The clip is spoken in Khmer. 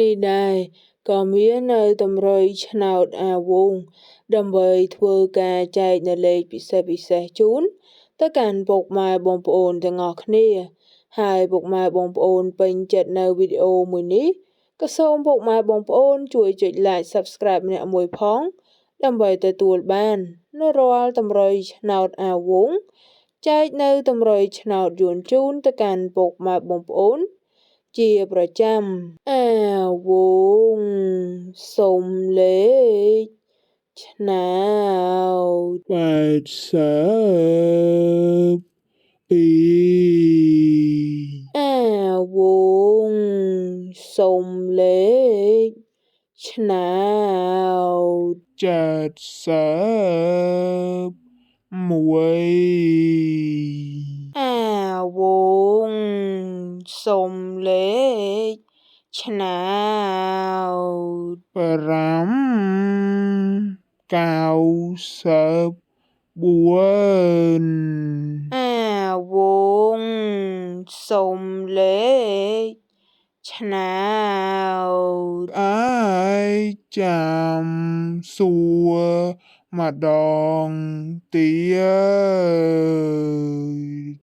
នេះដែរក៏មាននៅតម្រុយឆ្នោតអាវងដើម្បីធ្វើការចែកនៅលេខពិសេសពិសេសជូនទៅកាន់ពុកម៉ែបងប្អូនទាំងអស់គ្នា ហើយពុកម៉ែបងប្អូនពេញចិត្តនៅវីដេអូមួយនេះក៏សូមពុកម៉ែបងប្អូនជួយចុច Like Subscribe ម្នាក់មួយផង ដើម្បីទទួលបាននៅរាល់តម្រុយឆ្នោតអាវងចែកនៅតម្រុយឆ្នោតយួនជូនទៅកាន់ពុកម៉ែបងប្អូន ជាប្រចាំអាវងសុំលេខឆ្នោត 82 អាវងសុំលេខឆ្នោត 71 អាវងសុំលេខឆ្នោត 5 94 អាវងសុំលេខឆ្នោត អាយចាំសួរម្ដងទៀត។